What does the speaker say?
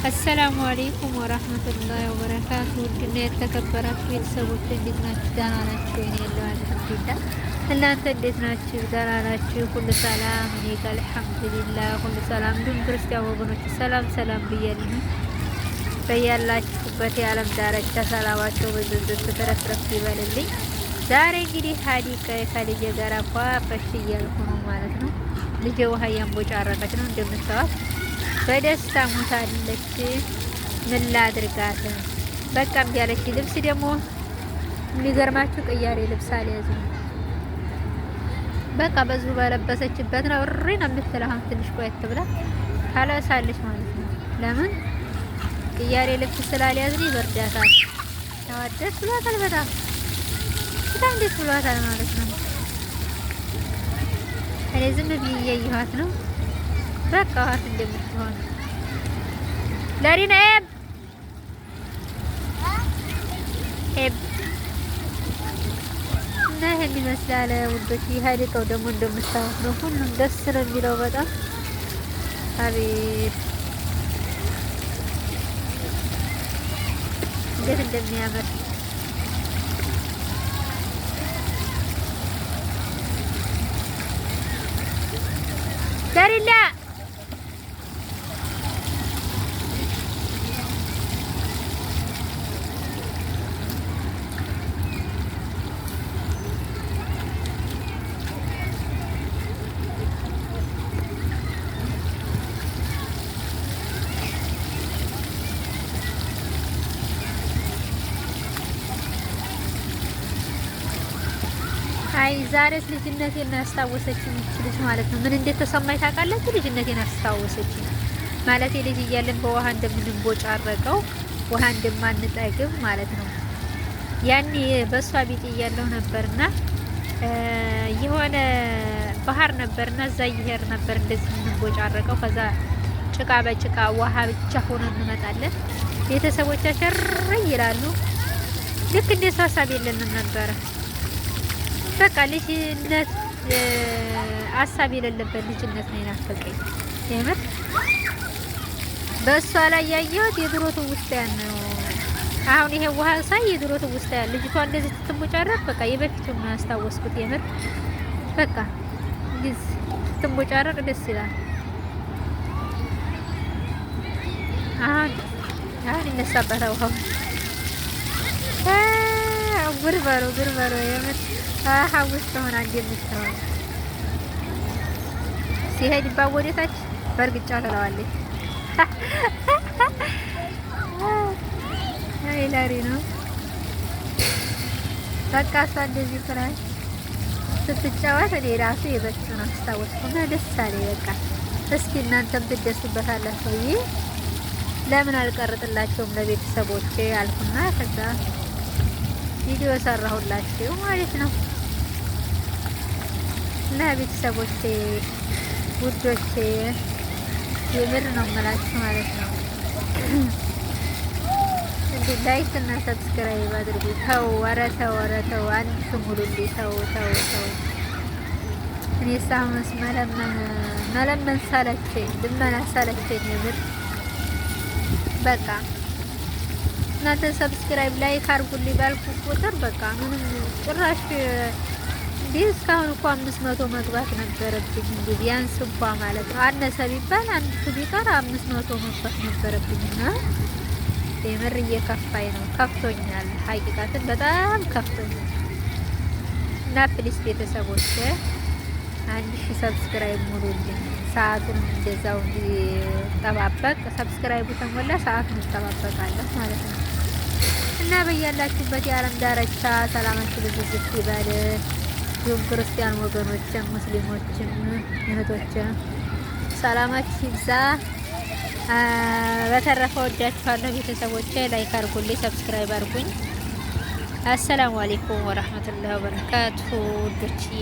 السلام عليكم ورحمة الله وبركاته። ውድና የተከበራችሁ ቤተሰቦች እንዴት ናችሁ? ደህና ናችሁ? እኔ ያለው الحمد لله። እናንተ እንዴት ናችሁ? ደህና ናችሁ? ሁሉ ሰላም? እኔ ጋር الحمد لله ሁሉ ሰላም። እንዲሁም ክርስቲያን ወገኖች ሰላም ሰላም ብያለሁ። በያላችሁበት የዓለም ዳርቻ ሰላማቸው ብዝት ትርፍርፍ ይበልልኝ። ዛሬ እንግዲህ حديقة ከልጄ ጋር ፏፈሽ እያልኩ ነው ማለት ነው። ልጄ ውሃ እያንቦጫረቀች ነው እንደምታዋት በደስታ ሞታለች። ምን ላድርጋት? በቃ እምቢ አለች። ልብስ ደግሞ የሚገርማችሁ ቅያሬ ልብስ አልያዝም። በቃ በዚሁ በለበሰችበት ነው እሪ ነው የምትለው። አሁን ትንሽ ቆየት ብላ ታለቅሳለች ማለት ነው። ለምን ቅያሬ ልብስ ስላልያዝን ይበርዳታል። ደስ ብሏታል፣ በጣም በጣም ደስ ብሏታል ማለት ነው። እኔ ዝም ብዬ እያየኋት ነው። በቃ ውሀት እንደምትሆን ለሪና ኤብ ኤብ እና ይሄን ይመስላል ውዶች። ይህ حديقة ው ደግሞ እንደምታዩት ነው። ሁሉም ደስ ነው የሚለው በጣም አቤት እንዴት እንደሚያምር። ለሪላ አይ ዛሬስ ልጅነቴን አስታወሰችኝ ይህች ልጅ ማለት ነው። ምን እንደተሰማኝ ታውቃላችሁ? ልጅነቴን አስታወሰችኝ ማለት ልጅ እያለን በውሃ እንደምንቦጫረቀው ውሃ እንደማንጠግብ ማለት ነው። ያኔ በእሷ ቢጤ እያለሁ ነበርና የሆነ ባህር ነበርና እዛ እየሄድ ነበር እንደዚህ የምንቦጫረቀው። ከዛ ጭቃ በጭቃ ውሃ ብቻ ሆኖ እንመጣለን። ቤተሰቦቻችን ይላሉ። ልክ እንደሱ ሀሳብ የለንም ነበረ። በቃ ልጅነት ሀሳብ የሌለበት ልጅነት ነው የናፈቀኝ። የምር በእሷ ላይ ያየሁት የድሮ ትውስታ ነው። አሁን ይሄ ውሃ ሳይ የድሮ ትውስታ ያን ልጅቷ እንደዚህ ስትቦጫረቅ በቃ የበፊቱን ነው ያስታወስኩት። የምር በቃ ግዝ ስትቦጫረቅ ደስ ይላል። አሁን አሁን ይነሳበታል ውሃው። ጉርበሮ ጉርበሮ የምር ሀውስ ሆና እንደምትሆን ሲሄድባት ወደታች በእርግጫ ትለዋለች። አይ ላሪ ነው በቃ እሷ እንደዚህ ትላለች ስትጫወት፣ እኔ ራሱ የበፊቱን አስታወስኩና ደስ አለኝ። በቃ እስኪ እናንተም ትደሱበታላችሁ ብዬ ለምን አልቀርጥላቸውም ለቤተሰቦቼ አልኩና ከዛ ቪዲዮ ሰራሁላችሁ ማለት ነው። እና ቤተሰቦቼ ውዶቼ የምር ነው የምላችሁ ማለት ነው። እንዴ like እና subscribe አድርጉ። ተው፣ ኧረ ተው፣ ኧረ ተው፣ አንድ ሺህ ሙሉልኝ። ተው ተው ተው። እኔ ሳምስ መለመን መለመን ሰለቸኝ፣ ልመና ሰለቸኝ የምር በቃ እናንተ subscribe like አድርጉልኝ ባልኩ ቁጥር በቃ ምንም ጭራሽ እንዲህ እስካሁን እኮ 500 መግባት ነበረብኝ። እንዲ ቢያንስ እንኳ ማለት ነው አነሰ ቢባል አንድ ሺህ ቢቀር 500 መግባት ነበረብኝና የምር እየከፋኝ ነው። ከፍቶኛል፣ ሀቂቃትን በጣም ከፍቶኛል። እና please ቤተሰቦች 1000 subscribe ሙሉልኝ። ሰዓቱን እንደዛው እንዲጠባበቅ subscribe ኡ ተሞላ ሰዓቱን እጠባበቃለሁ ማለት ነው። እና በያላችሁበት የዓለም ዳርቻ ሰላማችሁ ብዝት ይበል። እንዲሁም ክርስቲያን ወገኖችም ሙስሊሞችም እህቶችም ሰላማችሁ ይብዛ። በተረፈ ወዳችኋለሁ ቤተሰቦቼ። like አድርጉልኝ፣ subscribe አድርጉኝ። السلام عليكم ورحمة الله وبركاته ውዶችዬ።